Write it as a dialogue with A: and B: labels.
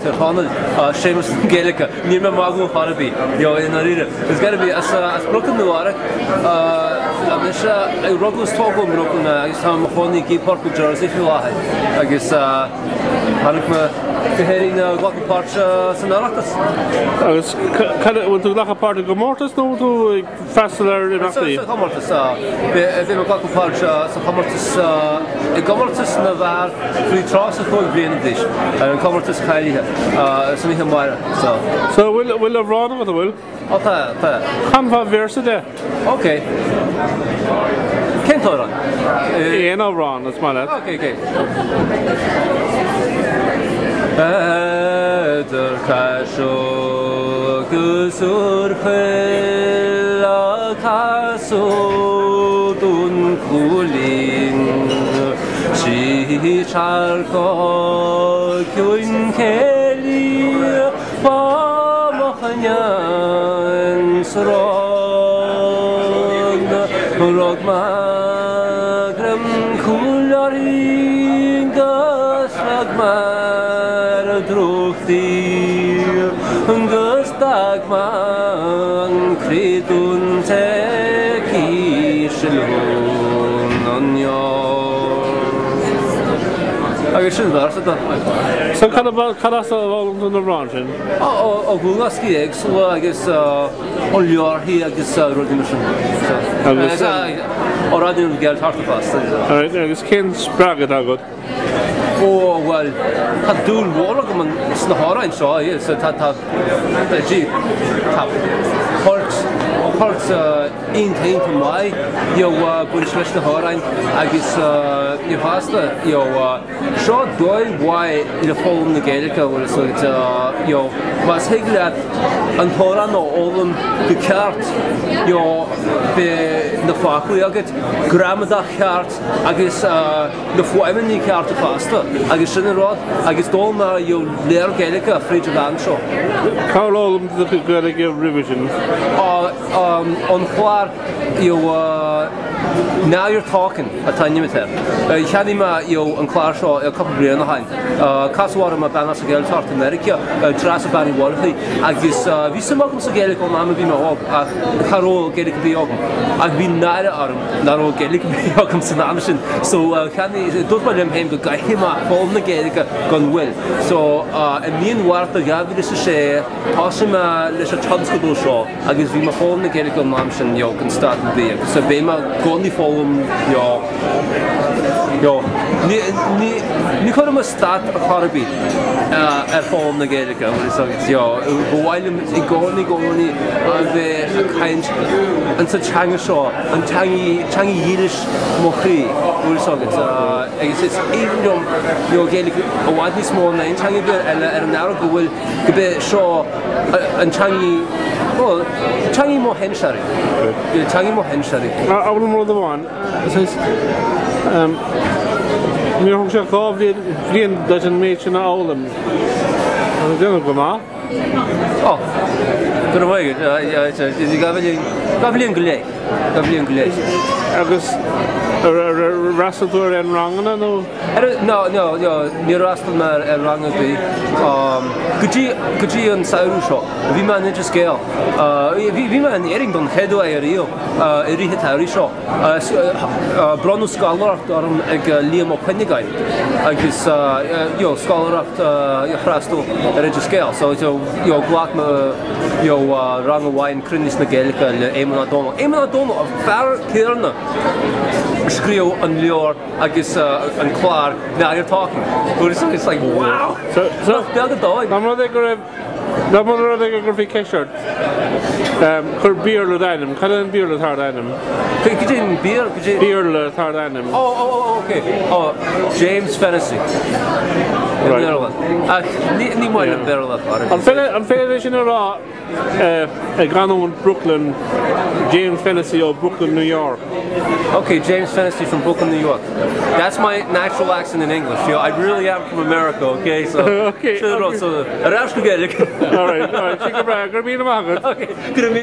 A: Tír Chonaill, Séamus na Gaeilge, níl mé ag magadh chor ar bith, you know, i ndáiríre. It's gotta be as as Brooklyn Nua-Eabhrac, tá mise ag rugadh is tógadh i mBrooklyn agus tá mé i mo chónaí i gCape New Jersey faoi láthair agus tháinig mé go hÉirinn a ghlacadh páirt san Oireachtas.
B: Agus cad a, bhfuil tú ag glacadh páirt i gcomórtas nó bhfuil tú ag freastal ar imeachtaí?
A: Sa chomórtas, bhí mé ag glacadh páirt sa chomórtas, i gcomórtas na bhfear faoi 35 bliana d'aois, an comórtas cáilithe, san oíche amárach. So.
B: So bhfuil, bhfuil amhrán agat, an bhfuil?
A: Ó tá, tá.
B: Canfá véarsa de?
A: Ok. Cén t-amhrán?
B: Aon amhrán is maith leat.
A: Ok, ok. Idir Caiseal agus Iúr Choill a casadh Dún Cúilín Sí searc ciúin céilí fá mo choinne sa rang Rug mé greim cúil uirthi 'gus leag mé ar a drúcht í 'Gus d'fhág mé an creidiúint aici sileadh an ndeor. Agus sin véarsa de.
B: So cad cad as a bhfoghlaim tú an amhrán sin?
A: Ó dhlúthdhioscaí éagsúla agus ó leabharthaí agus rudaí mar sin.
B: Agus
A: ó Raidió na Gaeltachta fosta.
B: Alright, agus cén spreagadh atá agat?
A: Ó bhuel, tá dúil mhór agam sna hamhráin seo, so tá tá tá tá port port iontach iontach maith you know baint leis na hamhráin agus you know fosta you know seo dóigh mhaith le foghlaim na Gaeilge bhfuil fhios agat you know más thig leat an t-amhrán a fhoghlaim go ceart you know beidh na foclaí agat, gramadach cheart agus na fuaimeanna cearta fosta agus sin an rud agus d'fhoghlaim mé you know lear Gaeilge fríd an mheán seo.
B: Cár fhoghlaim tú do chuid Gaeilge roimhe sin?
A: Ón chlár you know Now You're Talking atá ainm air. Cheannaigh mé you know an clár seo cúpla bliain ó shin. Casadh orm bean as an Ghaeltacht i Meiriceá, Treasa Bean Uí Mhurchaidh, agus bhí suim agam sa Ghaeilge ón am a bhí mé óg ach cha raibh Gaeilge ar bith agam ach bhí náire orm nach raibh Gaeilge ar bith agam san am sin. So cheannaigh, dúirt mé liom féin go gcaithfidh mé foghlaim na Gaeilge gan mhoill. So i mí an Mhárta 2006 thosaigh mé leis an tionscadal seo agus bhí mé ag foghlaim na Gaeilge ón am sin you know, gan stad ar bith agus beidh mé i gcónaí ag foghlaim you know, you know, ní, ní, ní chuirfidh mé stad ar chor ar bith ar foghlaim na Gaeilge bhfuil fhios agat, you know, ba mhaith liom i gcónaí i gcónaí a bheith ag caint an sa teanga seo, an teanga, teanga dhílis mo chroí, bhfuil fhios agat, agus is aoibhinn liom you know, Gaeilge i bhfad níos mó ná aon teanga ar bith eile ar an ábhar go bhfuil go b'é seo an teanga, bhuel, teanga mo shinsearaigh. Teanga mo shinsearaigh.
B: Abair liom rud amháin, saghas, níor thóg sé 2 bhliain duit an méid sin a fhoghlaim. Tá tú ag déanamh go maith.
A: Ó, go raibh maith agat. 2 bhliain go leith. 2 bhliain go leith.
B: Agus ar fhreastail tú ar aon ranganna nó?
A: No, no, no, níor fhreastail mé ar rang ar bith go dtí, go dtí an samhradh seo. Bhí mé in Oideas Gael. Bhí, bhí mé in Éirinn don chéad uair ariamh i rith an tsamhraidh seo. Bronnadh scoláireacht orm ag Liam Ó Cuinneagáin agus, you know, scoláireacht freastal ar Oideas Gael. So, you know, ghlac mé, you know, rang amháin Cruinneas na Gaeilge le Éamonn Ó Dónaill. Éamonn Ó Dónaill, an fear céanna a scríobh an leabhar agus an clár Now You're Talking. It's like, wow!
B: So,
A: Nach beag an dóigh.
B: Dá mba rud é go raibh, dá mba rud é go gcuirfí ceist ort, cuir Béarla ar d'ainm, cad é an Béarla atá ar d'ainm?
A: Cad é an Béarla? Cad é?
B: Béarla atá ar d'ainm.
A: Oh, oh, oh, okay. Oh, James Fennessy.
B: Right.
A: Béarla. Ach ní, ní maith liom Béarla.
B: An féidir, an féidir é sin a rá i gcanúint Brooklyn, James Fennessy ó Brooklyn, New York?
A: Okay, James Fennessy from Brooklyn, New York. That's my natural accent in English. You know, I really am from America, okay? So,
B: Okay,
A: sin an rud,
B: okay.
A: so, ar ais go Gaeilge.
B: All right, all right, sin go breá, go raibh míle maith agat.
A: Okay, go raibh míle.